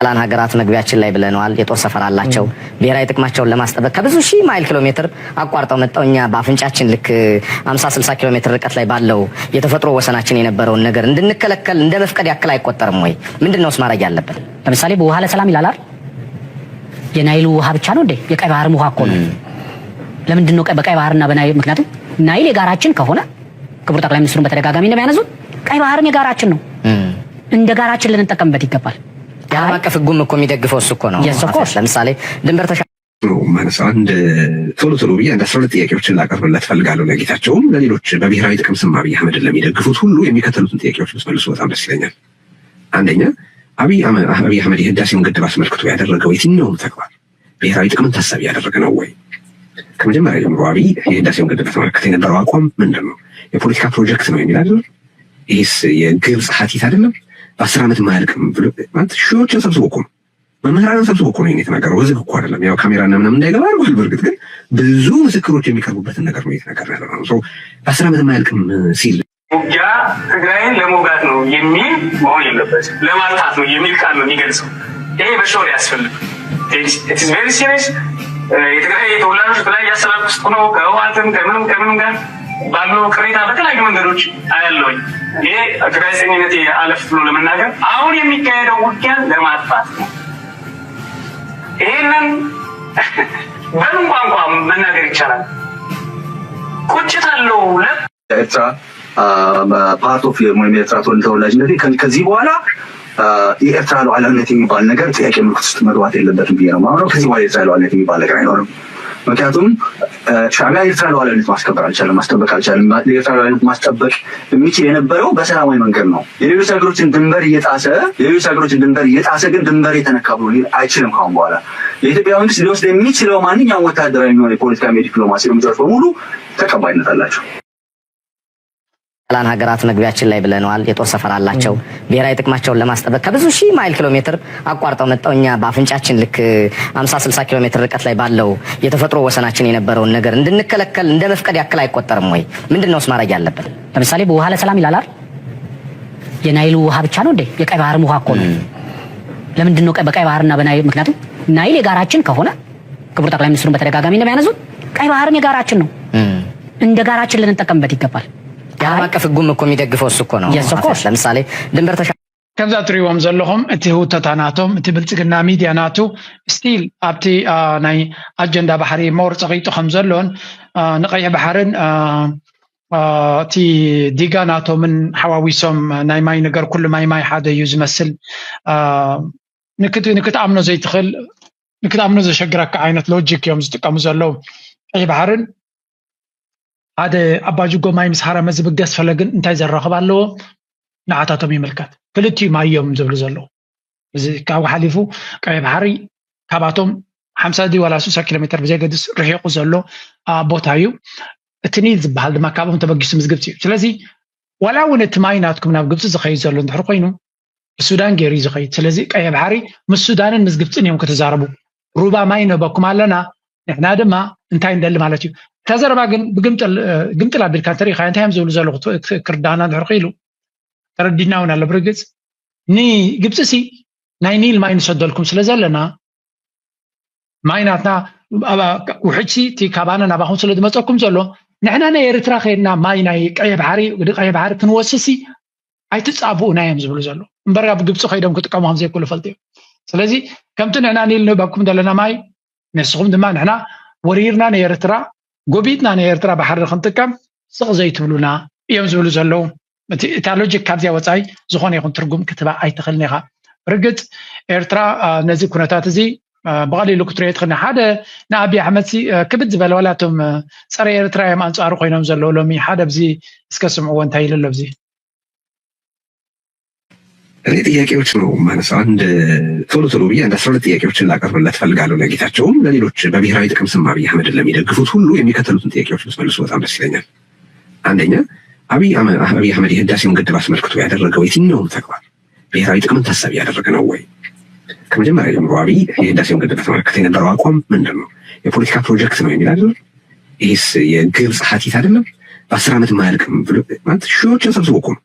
ላን ሀገራት መግቢያችን ላይ ብለነዋል። የጦር ሰፈር አላቸው። ብሔራዊ ጥቅማቸውን ለማስጠበቅ ከብዙ ሺህ ማይል ኪሎ ሜትር አቋርጠው መጥተው እኛ በአፍንጫችን ልክ አምሳ ስልሳ ኪሎ ሜትር ርቀት ላይ ባለው የተፈጥሮ ወሰናችን የነበረውን ነገር እንድንከለከል እንደ መፍቀድ ያክል አይቆጠርም ወይ? ምንድን ነውስ ማድረግ ያለብን? ለምሳሌ በውሃ ለሰላም ይላል አይደል? የናይል ውሃ ብቻ ነው እንዴ? የቀይ ባህርም ውሃ እኮ ነው። ለምንድን ነው ቀይ- በቀይ ባህርና በናይል? ምክንያቱም ናይል የጋራችን ከሆነ፣ ክቡር ጠቅላይ ሚኒስትሩን በተደጋጋሚ እንደሚያነሱት፣ ቀይ ባህርም የጋራችን ነው። እንደ ጋራችን ልንጠቀምበት ይገባል። የዓለም አቀፍ ህጉም እኮ የሚደግፈው እሱ እኮ ነው። Yes, of course. ለምሳሌ ድንበር ተሻ ነው ማነሳው። አንድ ቶሎ ቶሎ ብዬ አንድ አስራ ሁለት ጥያቄዎችን ላቀርብለት ፈልጋለሁ ለጌታቸውም ለሌሎች በብሔራዊ ጥቅም ስም አብይ አህመድን ለሚደግፉት ሁሉ የሚከተሉትን ጥያቄዎች ብትመልሱ በጣም ደስ ይለኛል። አንደኛ፣ አብይ አህመ- አብይ አህመድ የህዳሴውን ግድብ አስመልክቶ ያደረገው የትኛውም ተግባር ብሔራዊ ጥቅምን ታሳቢ ያደረገ ነው ወይ? ከመጀመሪያ ጀምሮ አብይ የህዳሴውን ግድብ በተመለከተ የነበረው አቋም ምንድን ነው? የፖለቲካ ፕሮጀክት ነው የሚል አይደለም። ይህስ የግብፅ ሀቲት አይደለም? በአስር ዓመት ማያልቅም ብሎ ማለት ሺዎችን ሰብስቦ እኮ ነው። መምህራንን ሰብስቦ እኮ ነው ይሄን የተናገረው። በዝግ እኮ አይደለም። ያው ካሜራና ምናምን እንዳይገባ አድርጓል። በእርግጥ ግን ብዙ ምስክሮች የሚቀርቡበትን ነገር ነው እየተናገረ ያለ ነው። So በአስር ዓመት ማያልቅም ሲል ውጊያ ትግራይን ለመውጋት ነው የሚል መሆን የለበትም። ለማጥፋት ነው የሚል ቃል ነው የሚገልጸው። ይሄ በሾር ያስፈልግ very serious። የትግራይ ተወላጆች በተለያየ አሰራር ውስጥ ሆነው ከህወሓትም ከምንም ከምንም ጋር ባለው ቅሬታ በተለያዩ መንገዶች አያለውኝ። ይሄ ከጋዜጠኝነት አለፍ ብሎ ለመናገር አሁን የሚካሄደው ውጊያ ለማጥፋት ነው። ይሄንን በምን ቋንቋ መናገር ይቻላል? ቁጭት አለው ለ ኤርትራ part of ወይም የኤርትራ ተወላጅነት ከዚህ በኋላ የኤርትራ ሉዓላዊነት የሚባል ነገር ጥያቄ ምልክት ውስጥ መግባት የለበትም ብዬ ነው የማምነው። ከዚህ በኋላ የኤርትራ ሉዓላዊነት የሚባል ነገር አይኖርም። ምክንያቱም ሻዕቢያ የኤርትራ ሉዓላዊነት ማስከበር አልቻለም፣ ማስጠበቅ አልቻለም። የኤርትራ ሉዓላዊነት ማስጠበቅ የሚችል የነበረው በሰላማዊ መንገድ ነው። የሌሎች ሀገሮችን ድንበር እየጣሰ የሌሎች ሀገሮችን ድንበር እየጣሰ ግን ድንበር የተነካ ብሎ ሊል አይችልም። ካሁን በኋላ የኢትዮጵያ መንግስት ሊወስድ የሚችለው ማንኛውም ወታደራዊ የሚሆን የፖለቲካ የዲፕሎማሲ እርምጃዎች በሙሉ ተቀባይነት አላቸው። ላን ሀገራት መግቢያችን ላይ ብለነዋል። የጦር ሰፈር አላቸው። ብሔራዊ ጥቅማቸውን ለማስጠበቅ ከብዙ ሺህ ማይል ኪሎ ሜትር አቋርጠው መጥተው እኛ በአፍንጫችን ልክ አምሳ ስልሳ ኪሎ ሜትር ርቀት ላይ ባለው የተፈጥሮ ወሰናችን የነበረውን ነገር እንድንከለከል እንደ መፍቀድ ያክል አይቆጠርም ወይ? ምንድን ነውስ ማድረግ ያለብን? ለምሳሌ በውሃ ለሰላም ይላል አይደል? የናይል ውሃ ብቻ ነው እንዴ? የቀይ ባህርም ውሃ እኮ ነው። ለምንድን ነው ቀይ- በቀይ ባህርና በናይል? ምክንያቱም ናይል የጋራችን ከሆነ፣ ክቡር ጠቅላይ ሚኒስትሩን በተደጋጋሚ እንደሚያነሱት፣ ቀይ ባህርም የጋራችን ነው። እንደ ጋራችን ልንጠቀምበት ይገባል። የዓለም አቀፍ ህጉም እኮ የሚደግፈው እሱ እኮ ነው። Yes, of course. ለምሳሌ ድንበር ተሻ ከምዛ ትሪእዎም ዘለኹም እቲ ህውተታ ናቶም፣ እቲ ብልፅግና ሚድያ ናቱ still ኣብቲ ናይ ኣጀንዳ ባሕሪ more ፀቒጡ ከም ዘሎን ንቀይሕ ባሕርን እቲ ዲጋ ናቶምን ሓዋዊሶም ናይ ማይ ነገር ኩሉ ማይ ማይ ሓደ እዩ ዝመስል። ንክትኣምኖ ዘይትኽእል፣ ንክትኣምኖ ዘሸግረካ ዓይነት ሎጂክ እዮም ዝጥቀሙ ዘለዉ። ቀይሕ ባሕርን ሓደ ኣባጅጎ ማይ ምስ ሃረመ ዝብገስ ፈለግን እንታይ ዘራኽብ ኣለዎ? ንዓታቶም ይምልከት። ክልቲኡ ማይ እዮም ዝብሉ ዘለዉ። እዚ ካብኡ ሓሊፉ ቀይሕ ባሕሪ ካባቶም ሓምሳ ድዩ ዋላ ስሳ ኪሎ ሜትር ብዘየገድስ ርሒቑ ዘሎ ቦታ እዩ። እቲ ኒል ዝበሃል ድማ ካብኦም ተበጊሱ ምስ ግብፂ እዩ። ስለዚ ዋላ እውን እቲ ማይ ናትኩም ናብ ግብፂ ዝኸይድ ዘሎ እንድሕር ኮይኑ ብሱዳን ገይሩ እዩ ዝኸይድ። ስለዚ ቀይሕ ባሕሪ ምስ ሱዳንን ምስ ግብፅን እዮም ክትዛረቡ። ሩባ ማይ ንህበኩም ኣለና ንሕና ድማ እንታይ ንደሊ ማለት እዩ። እታ ዘረባ ግን ብግምጥል ግምጥል ኣቢልካ እንተሪኢኻ እንታይ እዮም ዝብሉ ዘለኹ ክርዳና እንድሕር ክኢሉ ተረዲና እውን ኣሎ። ብርግፅ ንግብፂ ሲ ናይ ኒል ማይ ንሰደልኩም ስለ ዘለና ማይ ናትና ውሕጅ ሲ እቲ ካባና ናባኹም ስለ ዝመፀኩም ዘሎ ንሕና ናይ ኤርትራ ከይድና ማይ ናይ ቀይሕ ባሕሪ ወዲ ቀይሕ ባሕሪ ክንወስድ ሲ ኣይትፃብኡና እዮም ዝብሉ ዘሎ እምበር ኣብ ግብፂ ከይዶም ክጥቀሙ ከም ዘይክእሉ ፈልጡ እዮም። ስለዚ ከምቲ ንሕና ኒል ንህበኩም ዘለና ማይ ንስኹም ድማ ንሕና ወሪርና ንኤርትራ ጎቢጥና ንኤርትራ ባሕሪ ክንጥቀም ስቕ ዘይትብሉና እዮም ዝብሉ ዘለዉ። እታ ሎጂክ ካብዚኣ ወፃኢ ዝኾነ ይኹን ትርጉም ክትህባ ኣይትኽእልን ኢኻ። ብርግፅ ኤርትራ ነዚ ኩነታት እዚ ብቐሊሉ ክትሪኦ ትኽእል። ሓደ ንኣብይ ኣሕመድ ሲ ክብድ ዝበለ ዋላ እቶም ፀረ ኤርትራ እዮም ኣንፃሩ ኮይኖም ዘለዉ ሎሚ ሓደ ኣብዚ እስከ ስምዕዎ እንታይ ኢሉ ኣሎ ኣብዚ እኔ ጥያቄዎች ነው ማነሳው። አንድ ቶሎ ቶሎ ብዬ አንድ አስራ ሁለት ጥያቄዎችን ላቀርብለት ፈልጋለሁ ለጌታቸውም ለሌሎች በብሔራዊ ጥቅም ስም አብይ አህመድን ለሚደግፉት ሁሉ የሚከተሉትን ጥያቄዎች ብትመልሱ በጣም ደስ ይለኛል። አንደኛ አብይ አህመድ የህዳሴውን ግድብ አስመልክቶ ያደረገው የትኛውም ተግባር ብሔራዊ ጥቅምን ታሳቢ ያደረገ ነው ወይ? ከመጀመሪያ ጀምሮ አብይ የህዳሴውን ግድብ በተመለከተ የነበረው አቋም ምንድን ነው? የፖለቲካ ፕሮጀክት ነው የሚል አይደለም? ይህስ የግብፅ ሀቲት አይደለም? በአስር ዓመት ማያልቅም ብሎ ማለት ሺዎችን ሰብስቦ እኮ ነው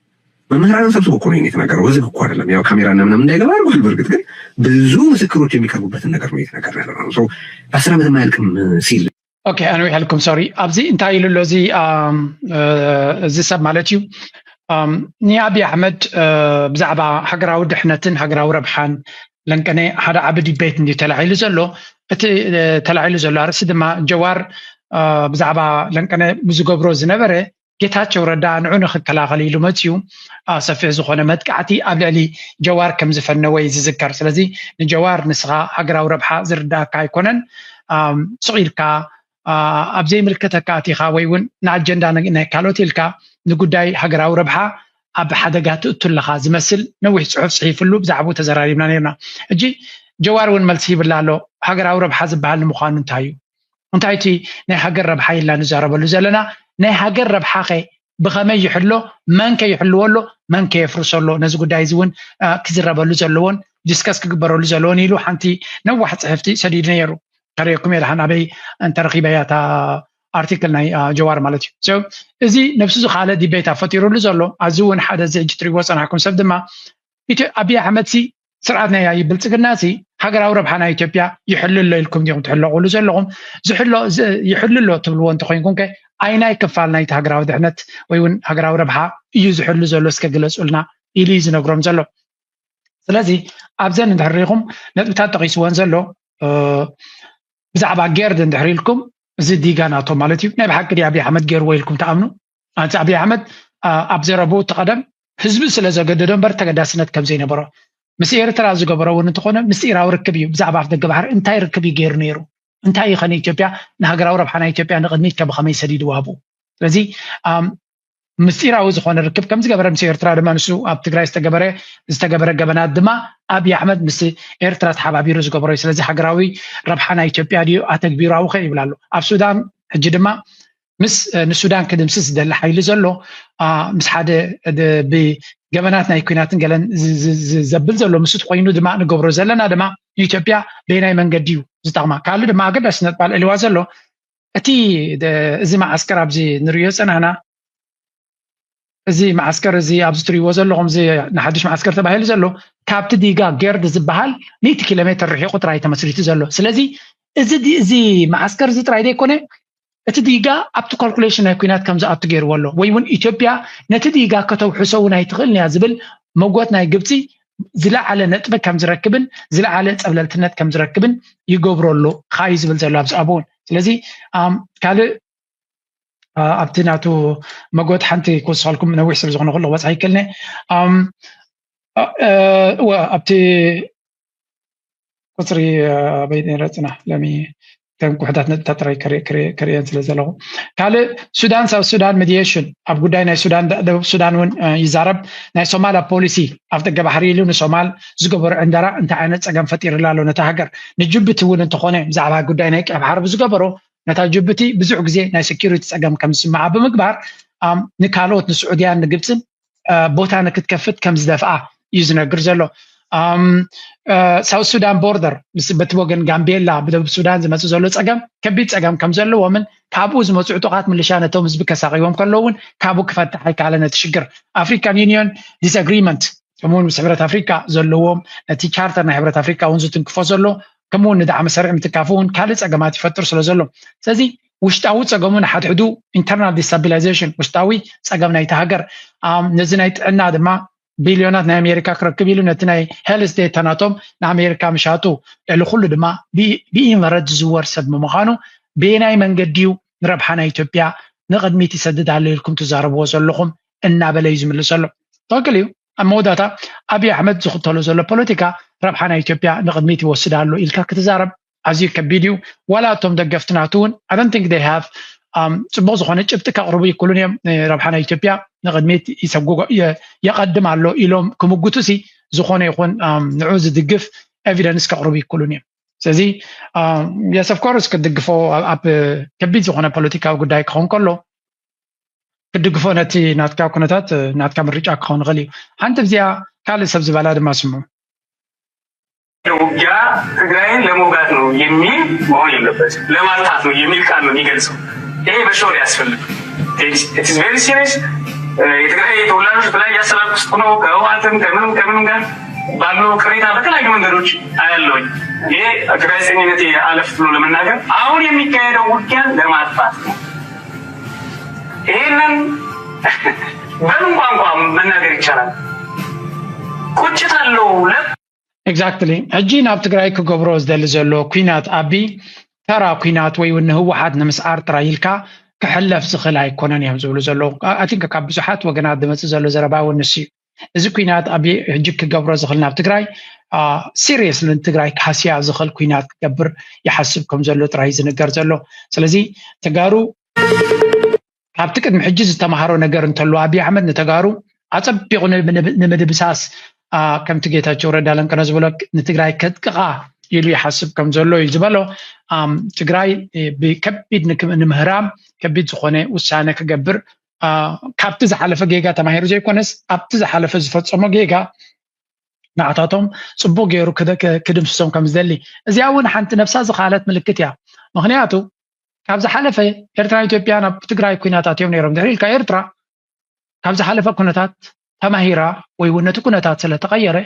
መምህራንን ሰብስቦ እኮ ነው የተናገረው። በዚህ እኮ አይደለም ያው ካሜራና ምናምን እንዳይገባ አድርጓል። በእርግጥ ግን ብዙ ምስክሮች የሚቀርቡበትን ነገር ነው የተናገርን ያለ ነው። So በአስር ዓመት የማያልቅም ሲል ኦኬ፣ ኣንዊሐልኩም። ሶሪ፣ ኣብዚ እንታይ ኢሉ ኣሎ እዚ ኣም፣ እ፣ እዚ ሰብ ማለት እዩ። ኣም፣ ንኣብይ ኣሕመድ እ፣ ብዛዕባ ሃገራዊ ድሕነትን ሃገራዊ ረብሓን ለንቀነ ሓደ ዓቢ ዲቤት እንዲ ተላዒሉ ዘሎ። እቲ እ፣ ተላዒሉ ዘሎ ኣርእስቲ ድማ ጀዋር እ፣ ብዛዕባ ለንቀነ ብዝገብሮ ዝነበረ ጌታቸው ረዳ ንዑ ንክከላኸል ኢሉ መፅዩ እ፣ ሰፊሕ ዝኾነ መጥቃዕቲ ኣብ ልዕሊ ጀዋር ከም ዝፈነወ እዩ ዝዝከር። ስለዚ ንጀዋር ንስኻ ሃገራዊ ረብሓ ዝርዳእካ ኣይኮነን። ኣም፣ ስቕ ኢልካ እ፣ ኣብ ዘይምልከተካ ኣቲኻ ወይ እውን ንኣጀንዳ ን- ናይ ካልኦት ኢልካ ንጉዳይ ሃገራዊ ረብሓ ኣብ ሓደጋ ትእቱ ኣለኻ ዝመስል ነዊሕ ፅሑፍ ፅሒፍሉ ብዛዕባኡ ተዘራሪብና ነርና። ሕጂ ጀዋር እውን መልሲ ይብላ ኣሎ። ሃገራዊ ረብሓ ዝበሃል ንምዃኑ እንታይ እዩ? እንታይ እቲ ናይ ሃገር ረብሓ ኢልና ንዛረበሉ ዘለና? ናይ ሃገር ረብሓኸ ብኸመይ ይሕሎ? መን ከ ይሕልዎ ኣሎ? መን ከ የፍርሶ ኣሎ? ነዚ ጉዳይ እዚ እውን እ፣ ክዝረበሉ ዘለዎን ዲስከስ ክግበረሉ ዘለዎን ኢሉ ሓንቲ ነዋሕ ፅሕፍቲ ሰዲዱ ነይሩ። ከርእየኩም እየ ደሓን ኣበይ እንተረኺበያ እታ ኣርቲክል ናይ እ፣ ጀዋር ማለት እዩ። So እዚ ነብሱ ዝኻለ ዲቤት ፈጢሩሉ ዘሎ ኣብዚ እውን ሓደ እዚ ሕጂ ትሪእዎ ፀናሕኩም ሰብ ድማ ኢትዮ ኣብይ ኣሕመድ ሲ ስርዓት ናይ ብልፅግና ሲ ሃገራዊ ረብሓ ናይ ኢትዮጵያ ይሕሉ ኣሎ ኢልኩም ዲኹም ትሕለቑሉ ዘለኹም? ዝሕሎ ዝ- ይሕሉ ኣሎ ትብልዎ እንተኮይንኩም ከ ኣይናይ ክፋል ናይቲ ሃገራዊ ድሕነት ወይ እውን ሃገራዊ ረብሓ እዩ ዝሕሉ ዘሎ እስከ ግለፁልና ኢሉ እዩ ዝነግሮም ዘሎ። ስለዚ ኣብዘን እንድሕር ሪኢኹም ነጥብታት ጠቂስወን ዘሎ እ፣ ብዛዕባ ጌርድ እንድሕር ኢልኩም እዚ ዲጋ ናቶም ማለት እዩ። ናይ ብሓቂ ድዩ ኣብይ ኣሕመድ ገይርዎ ኢልኩም ትኣምኑ? ኣንተ ኣብይ ኣሕመድ እ፣ ኣብ ዘረብኡ እቲ ቀደም ህዝቢ ስለ ዘገደዶ እምበር ተገዳስነት ከም ዘይነበሮ ምስ ኤርትራ ዝገበሮ እውን እንተኾነ ምስጢራዊ ርክብ እዩ። ብዛዕባ ኣፍ ደገ ባሕሪ እንታይ ርክብ እዩ ገይሩ ነይሩ? እንታይ እዩ ኸ ንኢትዮጵያ ንሃገራዊ ረብሓ ናይ ኢትዮጵያ ንቕድሚት ከ ብኸመይ ሰዲድዋ ኣብኡ? ስለዚ ኣም፣ ምስጢራዊ ዝኾነ ርክብ ከም ዝገበረ ምስ ኤርትራ ድማ ንሱ ኣብ ትግራይ ዝተገበረ ዝተገበረ ገበናት ድማ ኣብይ ኣሕመድ ምስ ኤርትራ ተሓባቢሩ ዝገበሮ እዩ። ስለዚ ሃገራዊ ረብሓ ናይ ኢትዮጵያ ድዩ ኣተግቢሩ ኣብኸ ይብል ኣሎ። ኣብ ሱዳን ሕጂ ድማ ምስ እ፣ ንሱዳን ክድምስስ ዝደሊ ሓይሊ ዘሎ ኣ፣ ምስ ሓደ እ፣ ብገበናት ናይ ኩናትን ገለን ዝ- ዝ- ዝ- ዘብል ዘሎ ምስ ኮይኑ ድማ ንገብሮ ዘለና ድማ ንኢትዮጵያ በየናይ መንገዲ እዩ ዝጠቕማ? ካልእ ድማ ኣገዳሲ ነጥቢ ኣልዕልዋ ዘሎ እቲ ደ- እዚ መዓስከር ኣብዚ ንርእዮ ጸናህና እዚ መዓስከር እዚ ኣብዚ ትርእይዎ ዘለኹም እዚ ንሓድሽ መዓስከር ተባሂሉ ዘሎ ካብቲ ዲጋ ጌርድ ዝበሃል ሚእቲ ኪሎ ሜትር ርሒቑ ጥራይ ተመስሪቱ ዘሎ። ስለዚ እዚ ዲ- እዚ መዓስከር እዚ ጥራይ ዘይኮነ እቲ ዲጋ ኣብቲ ካልኩሌሽን ናይ ኩናት ከም ዝኣቱ ገይርዎ ኣሎ ወይ እውን ኢትዮጵያ ነቲ ዲጋ ከተውሕሶ እውን ኣይትኽእልን እያ ዝብል መጎት ናይ ግብፂ ዝለዓለ ነጥቢ ከም ዝረክብን ዝለዓለ ፀብለልትነት ከም ዝረክብን ይገብሮ ኣሎ ኻዩ ዝብል ዘሎ ኣብዚ ኣብኡ እውን ስለዚ ኣም፣ ካልእ ኣ፣ ኣብቲ ናቱ መጎት ሓንቲ ክወስኸልኩም ነዊሕ ስለ ዝኾነ ኩሉ ክበፅሕ ኣይክእልነ ኣም፣ ኣ፣ እ፣ እወ ኣብቲ ቁፅሪ ኣበይ ነረ ፅናሕ ለሚ ከም ኩሕዳት ነጥብታት ጥራይ ከርእየን ስለ ዘለኹ ካልእ ሱዳን ሳብ ሱዳን ሚዲሽን ኣብ ጉዳይ ናይ ሱዳን ደቡብ ሱዳን እውን ይዛረብ ናይ ሶማል ኣብ ፖሊሲ ኣብ ደገ ባሕሪ ኢሉ ንሶማል ዝገበሩ ዕንደራ እንታይ ዓይነት ፀገም ፈጢርላ ኣሎ ነታ ሃገር ንጅቡቲ እውን እንተኾነ ብዛዕባ ጉዳይ ናይ ቀይ ባሕሪ ብዝገበሮ ነታ ጅቡቲ ብዙሕ ግዜ ናይ ሴኪሪቲ ፀገም ከም ዝስምዓ ብምግባር ንካልኦት ንስዑድያን ንግብፅን ቦታ ንክትከፍት ከም ዝደፍኣ እዩ ዝነግር ዘሎ። ሳውት ሱዳን ቦርደር በቲ ወገን ጋምቤላ ብደቡብ ሱዳን ዝመፅእ ዘሎ ፀገም ከቢድ ፀገም ከም ዘለዎምን ካብኡ ዝመፁ ዕጡቓት ምልሻ ነቶም ህዝቢ ከሳቂዎም ከለውን ካብኡ ክፈትሕ ኣይከኣለ ነቲ ሽግር ኣፍሪካን ዩኒዮን ዲስኣግሪመንት ከምኡውን ምስ ሕብረት ኣፍሪካ ዘለዎም ነቲ ቻርተር ናይ ሕብረት ኣፍሪካ እውን ዝትንክፎ ዘሎ ከምኡውን ንዳዕሚ ሰሪዕ ምትካፍ እውን ካልእ ፀገማት ይፈጥር ስለ ዘሎ ስለዚ ውሽጣዊ ፀገሙ ንሓድሕዱ internal destabilization ውሽጣዊ ፀገም ናይቲ ሃገር ነዚ ናይ ጥዕና ድማ ቢልዮናት ናይ ኣሜሪካ ክረክብ ኢሉ ነቲ ናይ health data ናቶም ንኣሜሪካ ምሻጡ ልዕሊ ኩሉ ድማ ብኢመረት ዝዝወር ሰብ ምምዃኑ ብየናይ መንገዲ እዩ ንረብሓ ናይ ኢትዮጵያ ንቕድሚት ይሰድድ ኣሎ ኢልኩም ትዛረብዎ ዘለኹም እናበለ እዩ ዝምልሰሉ ትኽክል እዩ ኣብ መወዳእታ ኣብይ ኣሕመድ ዝኽተሎ ዘሎ ፖለቲካ ረብሓ ናይ ኢትዮጵያ ንቕድሚት ይወስድ ኣሎ ኢልካ ክትዛረብ ኣዝዩ ከቢድ እዩ ዋላ እቶም ደገፍቲ ናቱ እውን I don't think they have ፅቡቅ ዝኾነ ጭብጢ ከቕርቡ ይክሉን እዮም ረብሓ ናይ ኢትዮጵያ ንቕድሚት ይሰጉጎ የቐድም ኣሎ ኢሎም ክምጉቱ ሲ ዝኾነ ይኹን ንዑ ዝድግፍ evidence ከቕርቡ ይክሉን እዮም ስለዚ yes of course ክትድግፎ ኣብ ከቢድ ዝኾነ ፖለቲካዊ ጉዳይ ክኸውን ከሎ ክትድግፎ ነቲ ናትካ ኩነታት ናትካ ምርጫ ክኸውን ይኽእል እዩ ሓንቲ ብዚኣ ካልእ ሰብ ዝበላ ድማ ስሙ ውጊያ ትግራይን ለመውጋት ነው የሚል መሆን የለበት ለማጥፋት ነው የሚል ቃል ነው የሚገልጸው። ይሄ በሾር ያስፈልግ very serious የትግራይ ተወላጆች በተለያየ አሰላለፍ ውስጥ ሆነው ከህወሓትም ከምንም ከምንም ጋር ባለው ቅሬታ በተለያዩ መንገዶች አያለሁኝ። ይሄ ከጋዜጠኝነት አለፍ ብሎ ለመናገር አሁን የሚካሄደው ውጊያ ለማጥፋት ነው። ይህንን በምን ቋንቋ መናገር ይቻላል? ቁጭት አለው። Exactly። ሕጂ ናብ ትግራይ ክገብሮ ዝደሊ ዘሎ ኩናት ኣቢ ተራ ኩናት ወይ እውን ንህወሓት ንምስዓር ጥራይ ኢልካ ክሕለፍ ዝኽእል ኣይኮነን እዮም ዝብሉ ዘለዉ። I think ካብ ብዙሓት ወገናት ዝመፅእ ዘሎ ዘረባ እውን ንሱ እዩ። እዚ ኩናት ኣቢ ሕጂ ክገብሮ ዝኽእል ናብ ትግራይ serious ንትግራይ ክሃስያ ዝኽእል ኩናት ክገብር ይሓስብ ከም ዘሎ ጥራይ ዝንገር ዘሎ። ስለዚ ተጋሩ ካብቲ ቅድሚ ሕጂ ዝተምሃሮ ነገር እንተሎ ኣቢ ኣሕመድ ንተጋሩ ኣፀቢቑ ንምድምሳስ ከምቲ ጌታቸው ረዳ ለንቅነ ዝበሎ ንትግራይ ከጥቅቓ ኢሉ ይሓስብ ከም ዘሎ እዩ ዝበሎ። ትግራይ ብከቢድ ንምህራም ከቢድ ዝኾነ ውሳነ ክገብር ካብቲ ዝሓለፈ ጌጋ ተማሂሩ ዘይኮነስ ኣብቲ ዝሓለፈ ዝፈፀሞ ጌጋ ንዓታቶም ፅቡቅ ገይሩ ክድምስሶም ከም ዝደሊ እዚኣ እውን ሓንቲ ነብሳ ዝካለት ምልክት እያ። ምክንያቱ ካብ ዝሓለፈ ኤርትራን ኢትዮጵያን ኣብ ትግራይ ኩናት ኣትዮም ነይሮም ድሕሪ ኢልካ ኤርትራ ካብ ዝሓለፈ ኩነታት ተማሂራ ወይ እውን ነቲ ኩነታት ስለተቐየረ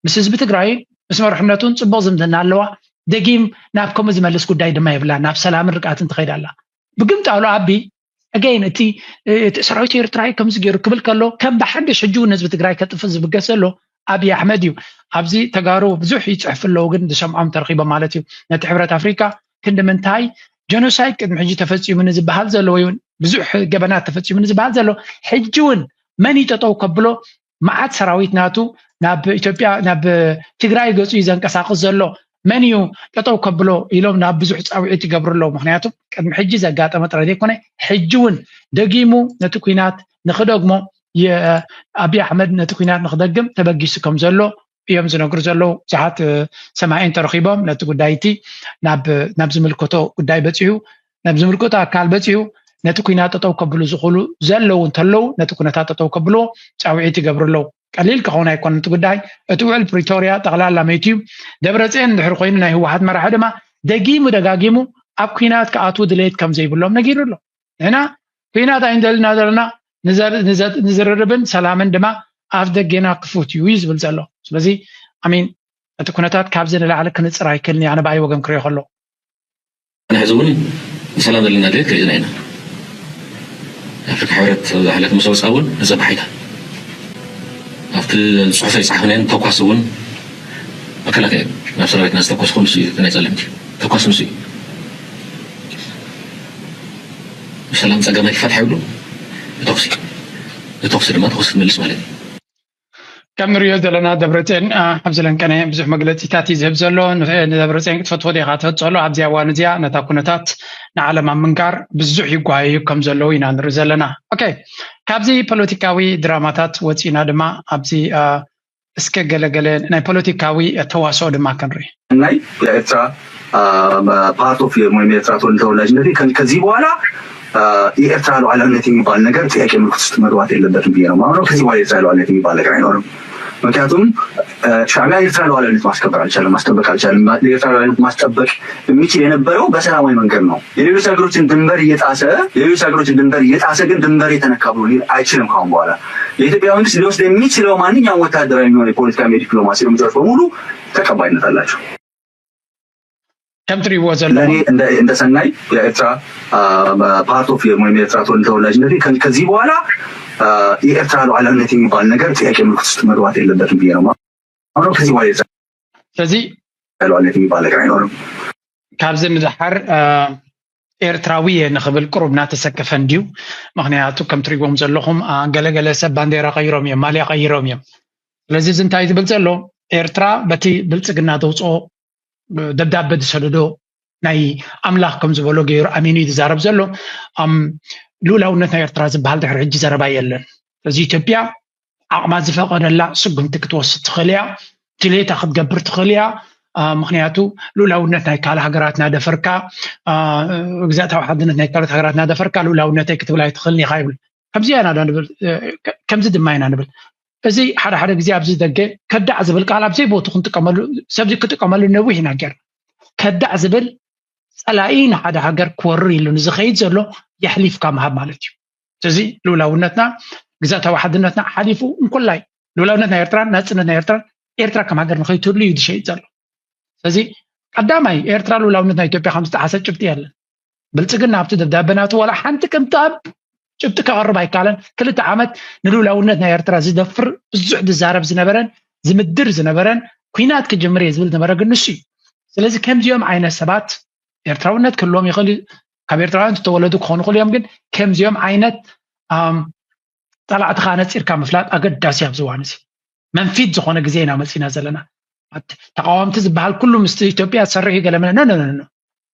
ምስ ህዝቢ ትግራይን ምስ መርሕነቱን ፅቡቅ ዝምድና ኣለዋ። ደጊም ናብ ከምኡ ዝመልስ ጉዳይ ድማ የብላ ናብ ሰላምን ርግኣትን ትኸይድ ኣላ። ብግምጣሉ ኣቢ again እቲ እቲ ሰራዊት ኤርትራ ከምዚ ገይሩ ክብል ከሎ ከም ብሓድሽ ሕጂ እውን ህዝቢ ትግራይ ከጥፍእ ዝብገስ ዘሎ ኣብይ ኣሕመድ እዩ። ኣብዚ ተጋሩ ብዙሕ ይፅሕፍ ኣለዉ ግን ዝሰምዖም ተረኪቦም ማለት እዩ። ነቲ ሕብረት ኣፍሪካ ክንዲ ምንታይ ጀኖሳይድ ቅድሚ ሕጂ ተፈፂሙ ንዝበሃል ዘሎ ወይ እውን ብዙሕ ገበናት ተፈፂሙ ንዝበሃል ዘሎ ሕጂ እውን መን እዩ ጠጠው ከብሎ? መዓት ሰራዊት ናቱ ናብ ኢትዮጵያ ናብ ትግራይ ገፁ እዩ ዘንቀሳቅስ ዘሎ መን እዩ ጠጠው ከብሎ ኢሎም ናብ ብዙሕ ፃውዒት ይገብሩ ኣለዉ። ምክንያቱ ቅድሚ ሕጂ ዘጋጠመ ጥራይ ዘይኮነ ሕጂ እውን ደጊሙ ነቲ ኩናት ንክደግሞ ኣቢ ኣሕመድ ነቲ ኩናት ንክደግም ተበጊሱ ከም ዘሎ እዮም ዝነግሩ ዘለዉ። ብዙሓት ሰማዒን ተረኪቦም ነቲ ጉዳይ እቲ ናብ ዝምልከቶ ጉዳይ በፂሑ ናብ ዝምልከቶ ኣካል በፂሑ ነቲ ኩናት ጠጠው ከብሉ ዝኽእሉ ዘለዉ እንተለዉ ነቲ ኩነታት ጠጠው ከብልዎ ፃውዒት ይገብሩ ኣለዉ። ቀሊል ክኸውን ኣይኮነን እቲ ጉዳይ። እቲ ውዕል ፕሪቶርያ ጠቕላላ መይቱ እዩ። ደብረፅዮን እንድሕር ኮይኑ ናይ ህወሓት መራሒ ድማ ደጊሙ ደጋጊሙ ኣብ ኩናት ክኣትዉ ድሌት ከም ዘይብሎም ነጊሩ ኣሎ። ንሕና ኩናት ኣይንደልና ዘለና ንዝርርብን ሰላምን ድማ ኣፍ ደጌና ክፉት እዩ እዩ ዝብል ዘሎ። ስለዚ ኣሚን እቲ ኩነታት ካብዚ ንላዕሊ ክንፅር ኣይክልን ኣነ ብኣይ ወገን ክሪኦ ከሎ ሕዚ እውን ንሰላም ዘለና ድሌት ገሊፅና ኢና። ኣፍሪካ ሕብረት ዝሓለፈ ምስ ኣውፅኣ እውን ንፀባሕ ኢና ኣብቲ ፅሑፈይ ዝፀሓፍናዮ ተኳሲ እውን መከላከያ ናብ ሰራዊትና ዝተኮስኩ ንሱ እዩ ናይ ፀለምቲ ተኳሲ ንሱ እዩ። ሰላም ፀገም ኣይፈትሓ ይብሉ ብተኩሲ ብተኩሲ ድማ ተኩሲ ትመልስ ማለት እዩ። ከም ንሪኦ ዘለና ደብረፅዮን ኣብ ዝለንቀነ ብዙሕ መግለፂታት እዩ ዝህብ ዘሎ። ንደብረፅዮን ክትፈትዎ ዲኻ ትህፀሎ ኣብዚ ኣዋን እዚኣ ነታ ኩነታት ንዓለም ኣብ ምንጋር ብዙሕ ይጓየዩ ከም ዘለዉ ኢና ንርኢ ዘለና። ኦኬ ካብዚ ፖለቲካዊ ድራማታት ወፂና ድማ ኣብዚ እስከ ገለገለ ናይ ፖለቲካዊ ተዋስኦ ድማ ክንርኢ። ናይ የኤርትራ part of ወይም የኤርትራ ተወላጅነት ከዚህ በኋላ የኤርትራ ሉዓላዊነት የሚባል ነገር ጥያቄ ምልክት ውስጥ መግባት የለበትም ብዬ ነው የማምነው። ከዚህ በኋላ የኤርትራ ሉዓላዊነት የሚባል ነገር አይኖርም። ምክንያቱም ሻዕቢያ የኤርትራ ሉዓላዊነት ማስከበር አልቻለም፣ ማስጠበቅ አልቻለም። የኤርትራ ሉዓላዊነት ማስጠበቅ የሚችል የነበረው በሰላማዊ መንገድ ነው። የሌሎች ሀገሮችን ድንበር እየጣሰ የሌሎች ሀገሮችን ድንበር እየጣሰ ግን ድንበር የተነካ ብሎ ሊል አይችልም። ካሁን በኋላ የኢትዮጵያ መንግስት ሊወስድ የሚችለው ማንኛውም ወታደራዊ የሚሆን የፖለቲካ የዲፕሎማሲ እርምጃዎች በሙሉ ተቀባይነት አላቸው። ከም ትሪእዎ ዘለኹም ለእኔ እንደ እንደ ሰናይ የኤርትራ part of ወይም የኤርትራ ተወላጅነት ከዚህ በኋላ የኤርትራ ሉዓላዊነት የሚባል ነገር ጥያቄ ምልክት ውስጥ መግባት የለበትም ብዬ ነው የማምነው። ከዚህ በኋላ የኤርትራ ስለዚ ሉዓላዊነት የሚባል ነገር አይኖርም። ካብዚ ንደሓር ኤርትራዊ እየ ንኽብል ቅሩብ እናተሰከፈ እንድዩ። ምኽንያቱ ከም ትሪእዎም ዘለኹም ገለገለ ሰብ ባንዴራ ቀይሮም እዮም፣ ማልያ ቀይሮም እዮም። ስለዚ እዚ እንታይ ዝብል ዘሎ ኤርትራ በቲ ብልፅግና ዘውፅኦ ደብዳበ ዝሰደዶ ናይ ኣምላኽ ከም ዝበሎ ገይሩ ኣሚኑ እዩ ዝዛረብ ዘሎ። ልኡላውነት ናይ ኤርትራ ዝበሃል ድሕሪ ሕጂ ዘረባ የለን። ስለዚ ኢትዮጵያ ዓቕማ ዝፈቐደላ ስጉምቲ ክትወስድ ትኽእል እያ፣ ድሌታ ክትገብር ትኽእል እያ። ምኽንያቱ ልኡላውነት ናይ ካልእ ሃገራት እናደፈርካ ግዛእታዊ ሓድነት ናይ ካልኦት ሃገራት እናደፈርካ ልኡላውነተይ ክትብል ኣይትኽእልን ኢኻ ይብል። ከምዚ ኢና ዶ ንብል? ከምዚ ድማ ኢና ንብል። እዚ ሓደ ሓደ ግዜ ኣብዚ ደገ ከዳዕ ዝብል ቃል ኣብ ዘይቦቱ ክንጥቀመሉ ሰብዚ ክጥቀመሉ ነዊሕ ኢና ጌርና። ከዳዕ ዝብል ፀላኢ ንሓደ ሃገር ክወርር ኢሉ ንዝኸይድ ዘሎ የሕሊፍካ ምሃብ ማለት እዩ። እዚ ልኡላውነትና ግዛታዊ ሓድነትና ሓሊፉ እንኮላይ ልኡላውነት ናይ ኤርትራን ናጽነት ናይ ኤርትራን ኤርትራ ከም ሃገር ንኸይትህሉ እዩ ዝሸይጥ ዘሎ። ስለዚ ቀዳማይ ኤርትራ ልኡላውነት ናይ ኢትዮጵያ ከም ዝጠሓሰ ጭብጢ የለን። ብልጽግና ኣብቲ ደብዳበ ናቱ ዋላ ሓንቲ ቅንጣብ ጭብጢ ከቕርብ ኣይከኣለን። ክልተ ዓመት ንልኡላውነት ናይ ኤርትራ ዝደፍር ብዙሕ ዝዛረብ ዝነበረን ዝምድር ዝነበረን ኩናት ክጅምር እየ ዝብል ዝነበረ ግን ንሱ እዩ። ስለዚ ከምዚኦም ዓይነት ሰባት ኤርትራውነት ክህልዎም ይኽእል እዩ። ካብ ኤርትራውያን ዝተወለዱ ክኾኑ ይኽእሉ እዮም። ግን ከምዚኦም ዓይነት ጸላእትኻ ነጺርካ ምፍላጥ ኣገዳሲ ኣብዚ እዋን እዚ መንፊት ዝኾነ ግዜ ኢና መጺና ዘለና። ተቃወምቲ ዝበሃል ኩሉ ምስቲ ኢትዮጵያ ዝሰርሕ እዩ ገለ መለ ኖ ኖ ኖ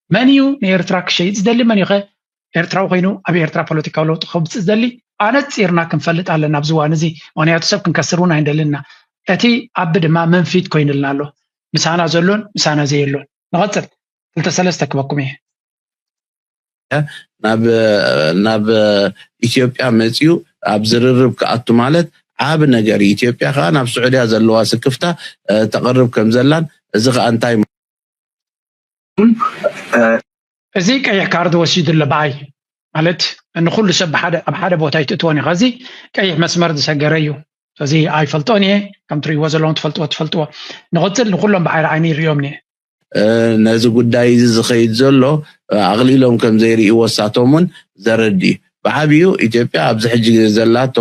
መን እዩ ንኤርትራ ክሸይጥ ዝደሊ መን እዩ ኤርትራዊ ኮይኑ ኣብ ኤርትራ ፖለቲካዊ ለውጢ ከብፅእ ዝደሊ ኣነፂርና ክንፈልጥ ኣለና ኣብዚ እዋን እዚ። ምክንያቱ ሰብ ክንከስር እውን ኣይንደልን ኢና። እቲ ኣቢ ድማ መንፊት ኮይኑልና ኣሎ። ምሳና ዘሎን ምሳና ዘየሎን። ንቐፅል። ክልተ ሰለስተ ክበኩም እየ። ናብ ናብ ኢትዮጵያ መፅዩ ኣብ ዝርርብ ክኣቱ ማለት ዓብ ነገር ኢትዮጵያ ከዓ ናብ ስዑድያ ዘለዋ ስክፍታ ተቕርብ ከምዘላን እዚ ከዓ እንታይ እዚ ቀይሕ ካርድ ወሲዱ ኣሎ ብኣይ ማለት ንኩሉ ሰብ ኣብ ሓደ ቦታ ይትእትወን እዩ። ከዚ ቀይሕ መስመር ዝሰገረ እዩ። እዚ ኣይፈልጦን እየ። ከም ትርእይዎ ዘለዎም ትፈልጥዎ ትፈልጥዎ። ንቕፅል ንኩሎም ብሓይሪ ዓይኒ ይርእዮም እየ። ነዚ ጉዳይ እዚ ዝኸይድ ዘሎ ኣቕሊሎም ከም ዘይርእይዎ እሳቶም እውን ዘረድ እዩ። ብዓብዩ ኢትዮጵያ ኣብዚ ሕጂ ዘላቶ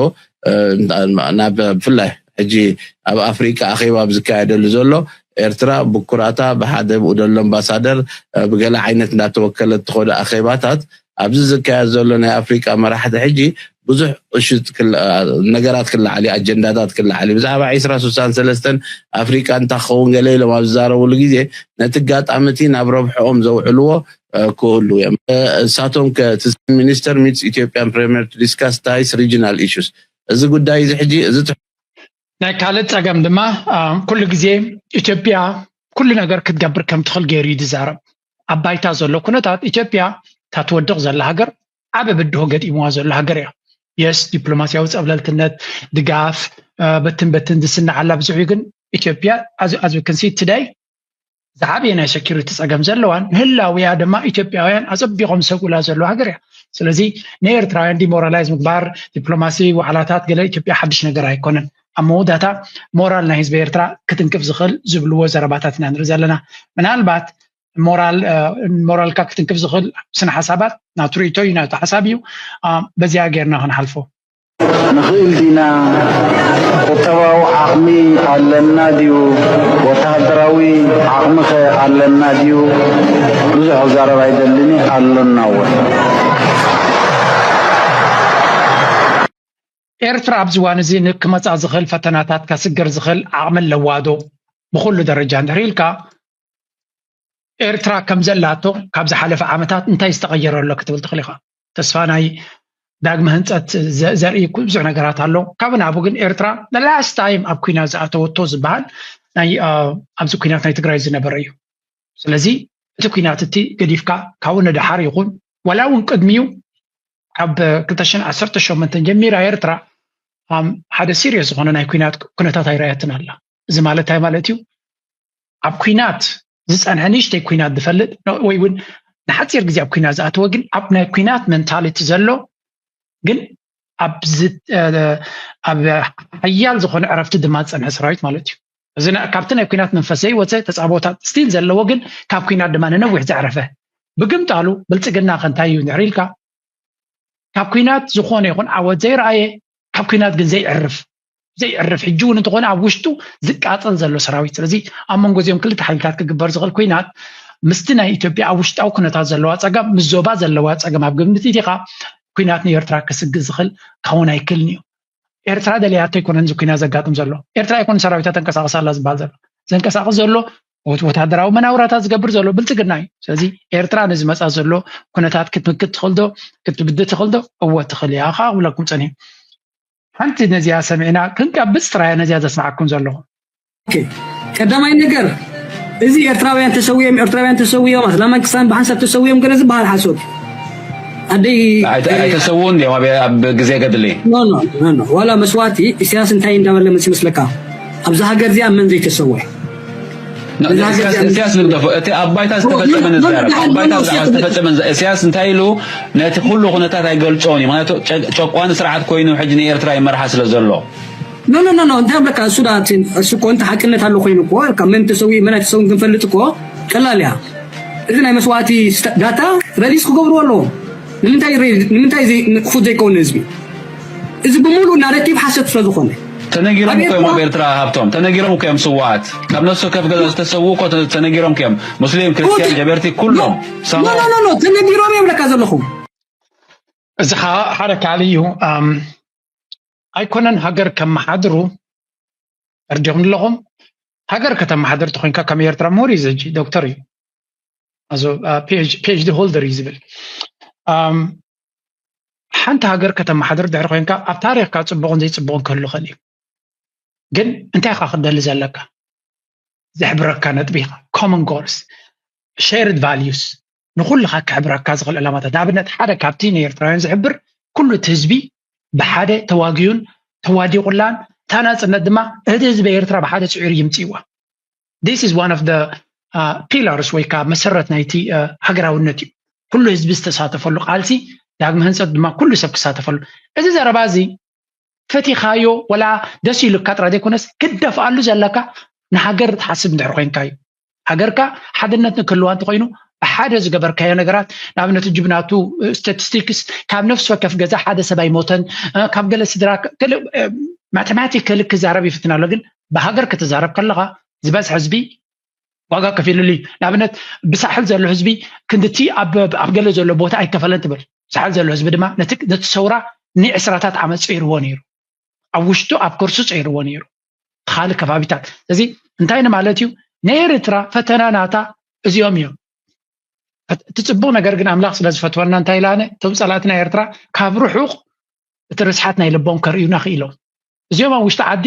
ብፍላይ ሕጂ ኣብ ኣፍሪቃ ኣኼባ ኣብ ዝካየደሉ ዘሎ ኤርትራ ብኩራታ ብሓደ ብኡ ደሎ ኣምባሳደር ብገለ ዓይነት እንዳተወከለት ትኸዶ ኣኼባታት ኣብዚ ዝካየድ ዘሎ ናይ ኣፍሪቃ መራሕቲ ሕጂ ብዙሕ እሹት ነገራት ክለዓል እዩ፣ ኣጀንዳታት ክለዓል እዩ። ብዛዕባ ዒስራ ስሳን ሰለስተን ኣፍሪቃ እንታ ክኸውን ገለ ኢሎም ኣብ ዝዛረብሉ ግዜ ነቲ ኣጋጣሚ እቲ ናብ ረብሕኦም ዘውዕልዎ ክህሉ እዮም። እሳቶም ሚኒስተር ሚትስ ኢትዮጵያን ፕሪሚየር ቱ ዲስካስ ታይስ ሪጅናል ኢሹስ እዚ ጉዳይ እዚ ሕጂ እዚ ናይ ካልእ ጸገም ድማ ኩሉ ግዜ ኢትዮጵያ ኩሉ ነገር ክትገብር ከም ትኽእል ገይሩ እዩ ዝዛረብ። ኣብ ባይታ ዘሎ ኩነታት ኢትዮጵያ እታ ትወድቕ ዘላ ሃገር ዓበ ብድሆ ገጢምዋ ዘሎ ሃገር እያ። የስ ዲፕሎማሲያዊ ጸብለልትነት ድጋፍ በትን በትን ዝስንዓላ ብዙሕ እዩ። ግን ኢትዮጵያ ኣዝ ክንሲ ትዳይ ዝዓበየ ናይ ሰኪሪቲ ጸገም ዘለዋን ንህላውያ ድማ ኢትዮጵያውያን ኣጸቢቖም ዝሰግኡላ ዘለዉ ሃገር እያ። ስለዚ ንኤርትራውያን ዲሞራላይዝ ምግባር ዲፕሎማሲ ዋዕላታት ገለ ኢትዮጵያ ሓድሽ ነገር ኣይኮነን። ኣብ መወዳእታ ሞራል ናይ ህዝቢ ኤርትራ ክትንክፍ ዝኽእል ዝብልዎ ዘረባታት ኢና ንርኢ ዘለና። ምናልባት ሞራል ሞራልካ ክትንክፍ ዝኽእል ስነ ሓሳባት ናቱ ርእይቶ እዩ ናቱ ሓሳብ እዩ። በዚኣ ጌርና ክንሓልፎ ንኽእል ዲና? ቁጠባዊ ዓቕሚ ኣለና ድዩ? ወተሃደራዊ ዓቕሚ ኸ ኣለና ድዩ? ብዙሕ ክዛረብ ኣይደልን እየ። ኣሎና እውን። ኤርትራ ኣብዚ እዋን እዚ ንክመፃ ዝኽእል ፈተናታት ከስግር ዝኽእል ዓቕሚ ኣለዋ ዶ? ብኹሉ ደረጃ እንድሕር ኢልካ ኤርትራ ከም ዘላቶ ካብ ዝሓለፈ ዓመታት እንታይ ዝተቐየረ ኣሎ ክትብል ትኽእል ኢኻ። ተስፋ ናይ ዳግመ ህንፀት ዘርኢ ብዙሕ ነገራት ኣሎ። ካብ ናቡ ግን ኤርትራ ላስት ታይም ኣብ ኩናት ዝኣተወቶ ዝበሃል ናይ ኣብዚ ኩናት ናይ ትግራይ ዝነበረ እዩ። ስለዚ እቲ ኩናት እቲ ገዲፍካ ካብኡ ንደሓር ይኹን ዋላ እውን ቅድሚኡ ካብ ክልተ ሽሕን ዓሰርተ ሸሞንተን ጀሚራ ኤርትራ ሓደ ሲሪየስ ዝኾነ ናይ ኩናት ኩነታት ኣይረኣየትን ኣላ። እዚ ማለት እንታይ ማለት እዩ? ኣብ ኩናት ዝፀንሐ ንእሽተይ ኩናት ዝፈልጥ ወይ እውን ንሓፂር ግዜ ኣብ ኩናት ዝኣተወ ግን ኣብ ናይ ኩናት መንታሊቲ ዘሎ ግን ኣብ ሓያል ዝኾነ ዕረፍቲ ድማ ዝፀንሐ ሰራዊት ማለት እዩ። እዚ ካብቲ ናይ ኩናት መንፈስ ዘይወፀ ተፃቦታት ስቲል ዘለዎ ግን ካብ ኩናት ድማ ንነዊሕ ዘዕረፈ ብግምጣሉ ብልፅግና ከንታይ እዩ ንዕሪ ኢልካ ካብ ኩናት ዝኾነ ይኹን ዓወት ዘይረኣየ ካብ ኩናት ግን ዘይዕርፍ ዘይዕርፍ ሕጂ እውን እንተኾነ ኣብ ውሽጡ ዝቃፀል ዘሎ ሰራዊት። ስለዚ ኣብ መንጎ እዚኦም ክልተ ሓይልታት ክግበር ዝኽእል ኩናት ምስቲ ናይ ኢትዮጵያ ኣብ ውሽጣዊ ኩነታት ዘለዋ ፀገም ምስ ዞባ ዘለዋ ፀገም ኣብ ግምት ኢኻ ኩናት ንኤርትራ ክስግእ ዝኽእል ካውን ኣይክልን እዩ። ኤርትራ ደልያቶ ኣይኮነን እዚ ኩናት ዘጋጥም ዘሎ። ኤርትራ ኣይኮነን ሰራዊታ ተንቀሳቐስ ኣላ ዝበሃል ዘሎ። ዘንቀሳቕስ ዘሎ ወታደራዊ መናውራታት ዝገብር ዘሎ ብልፅግና እዩ። ስለዚ ኤርትራ ንዝመፃ ዘሎ ኩነታት ክትምክት ትኽእል ዶ ክትብድህ ትኽእል ዶ? እወ ትኽእል እያ ከዓ ክብለኩም ፀኒሑ። ሓንቲ ነዚኣ ሰሚዕና ክንቀብፅ ጥራይ ነዚኣ ዘስምዓኩም ዘለኹ። ቀዳማይ ነገር እዚ ኤርትራውያን ተሰውዮም ኤርትራውያን ተሰውዮም ኣስላማይ ክስታን ብሓንሳብ ተሰውዮም ገለ ዝበሃል ሓሶት ኣደይ ኣይተሰውኡን እዮም ኣብ ግዜ ገድሊ ዋላ መስዋእቲ ኢሳያስ እንታይ እንዳበለ ምስ ይመስለካ ኣብዛ ሃገር እዚኣ መን ዘይተሰወ እስያስ ንግደፎ። እቲ ኣብ ባይታ ዝተፈጸመ ንዛረብ። ኣብ ባይታ ብዛዕባ ዝተፈጸመ ንዛ- እስያስ እንታይ ኢሉ? ነቲ ኩሉ ኩነታት ኣይገልጾን እዩ። ምክንያቱ ጨ- ጨቋኒ ስርዓት ኮይኑ ሕጂ ንኤርትራ ይመርሓ ስለ ዘሎ። ኖ ኖ ኖ ኖ እንታይ ብለካ እሱ ዳ እሱ እኮ እንተ ሓቅነት ኣሎ ኮይኑ እኮ ካብ መን ተሰዊ መን ኣይተሰውን ክንፈልጥ እኮ ቀላል እያ። እዚ ናይ መስዋእቲ ስታ- ዳታ ረሊስ ክገብርዎ ኣለዎም። ንምንታይ ሬ- ንምንታይ ዘይ- ክፉት ዘይከውን ህዝቢ እዚ ብምሉእ ናረቲቭ ሓሰት ስለ ዝኾነ ተነጊሮም እኮ እዮም ኣብ ኤርትራ- ኤርትራ ሃብቶም ተነጊሮም እኮ እዮም ስዋኣት ካብ ነፍሲ ወከፍ ገዛ ዝተሰዉ እኮ ተ- ተነጊሮም እዮም ሙስሊም ክርስቲያን ጀበርቲ ኩሎም ኖ ኖ ኖ ኖ ተነጊሮም እዮም ለካ ዘለኹም እዚ ከዓ ሓደ ካልእ እዩ። ኣም፣ ኣይኮነን ሃገር ከመሓድሩ እርዲኹም ኣለኹም። ሃገር ከተመሓድር ተኮይንካ ከም ኤርትራ ምሁር እዩ ዘጂ ዶክተር እዩ። ኣዞ ፒኤችዲ ሆልደር እዩ ዝብል። ኣም፣ ሓንቲ ሃገር ከተመሓድር ድሕሪ ኮይንካ ኣብ ታሪኽካ ፅቡቕን ዘይፅቡቕን ክህሉ ይኽእል እዩ። ግን እንታይ ኢኻ ክደሊ ዘለካ? ዘሕብረካ ነጥቢ ኢኻ። ኮመን ጎልስ፣ ሸርድ ቫልዩስ፣ ንኩልኻ ክሕብረካ ዝኽእል ዕላማታት። ንኣብነት ሓደ ካብቲ ንኤርትራውያን ዝሕብር ኩሉ እቲ ህዝቢ ብሓደ ተዋጊኡን ተዋዲቑላን እታ ናጽነት ድማ እቲ ህዝቢ ኤርትራ ብሓደ ጽዒሩ ይምጽእዋ። This is one of the pillars ወይ ከዓ መሰረት ናይቲ ሃገራውነት እዩ። ኩሉ ህዝቢ ዝተሳተፈሉ ቃልሲ ዳግመ ህንፀት ድማ ኩሉ ሰብ ክሳተፈሉ። እዚ ዘረባ እዚ ፈቲኻዮ ወላ ደስ ኢሉካ ጥራ ዘይኮነስ ክደፍኣሉ ዘለካ ንሃገር ትሓስብ እንድሕር ኮይንካ እዩ። ሃገርካ ሓድነት ንክህልዋ እንተኮይኑ ብሓደ ዝገበርካዮ ነገራት ንኣብነት ጅብናቱ ስታቲስቲክስ ካብ ነፍሲ ወከፍ ገዛ ሓደ ሰብ ኣይሞተን ካብ ገለ ስድራ ማቴማቲካሊ ክዛረብ ይፍትን ኣሎ ግን ብሃገር ክትዛረብ ከለካ ዝበዝሐ ህዝቢ ዋጋ ከፊሉሉ እዩ። ንኣብነት ብሳሕል ዘሎ ህዝቢ ክንድቲ ኣብ ገለ ዘሎ ቦታ ኣይከፈለን ትብል። ብሳሕል ዘሎ ህዝቢ ድማ ነቲ ሰውራ ንዕስራታት ዓመት ፀይርዎ ነይሩ። ኣብ ውሽጡ ኣብ ከርሱ ፀይርዎ ነይሩ። ካልእ ከባቢታት እዚ እንታይ ንማለት እዩ? ናይ ኤርትራ ፈተና ናታ እዚኦም እዮም። እቲ ፅቡቅ ነገር ግን ኣምላኽ ስለ ዝፈትወና እንታይ ኢላነ እቶም ፀላእትና ኤርትራ ካብ ርሑቅ እቲ ርስሓት ናይ ልቦም ከርእዩና ክኢሎም። እዚኦም ኣብ ውሽጢ ዓዲ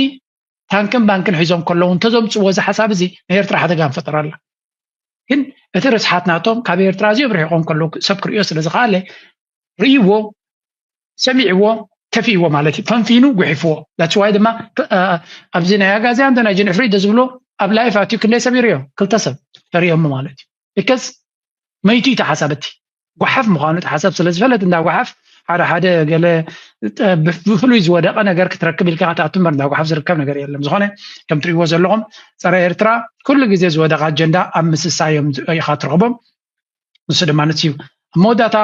ታንክን ባንክን ሒዞም ከለዉ እንተዘምፅዎ እዚ ሓሳብ እዚ ንኤርትራ ሓደጋ ምፈጠራላ። ግን እቲ ርስሓት ናቶም ካብ ኤርትራ ኣዝዮም ርሒቆም ከለዉ ሰብ ክርእዮ ስለ ዝኸኣለ ርእይዎ፣ ሰሚዕዎ፣ ከፊእዎ ማለት እዩ። ፈንፊኑ ጉሒፍዎ። That's why ድማ ኣብዚ ናይ ኣጋዚያን ናይ ጅንዕፍሪ ዶ ዝብሎ ኣብ ላይፍ ኣትዩ ክንደይ ሰብ ይርእዮ? ክልተ ሰብ ተርእዮሞ ማለት እዩ። Because መይቱ እዩ ተሓሳብ እቲ ጓሓፍ ምዃኑ ተሓሳብ ስለ ዝፈለጥ እንዳ ጓሓፍ ሓደ ሓደ ገለ ብፍሉይ ዝወደቐ ነገር ክትረክብ ኢልካ ክትኣቱ እምበር እንዳ ጓሓፍ ዝርከብ ነገር የለን። ዝኾነ ከም ትርእይዎ ዘለኹም ፀረ ኤርትራ ኩሉ ግዜ ዝወደቐ ኣጀንዳ ኣብ ምስሳ እዮም ኢኻ ትረኽቦም። ንሱ ድማ ንሱ እዩ ኣብ መወዳእታ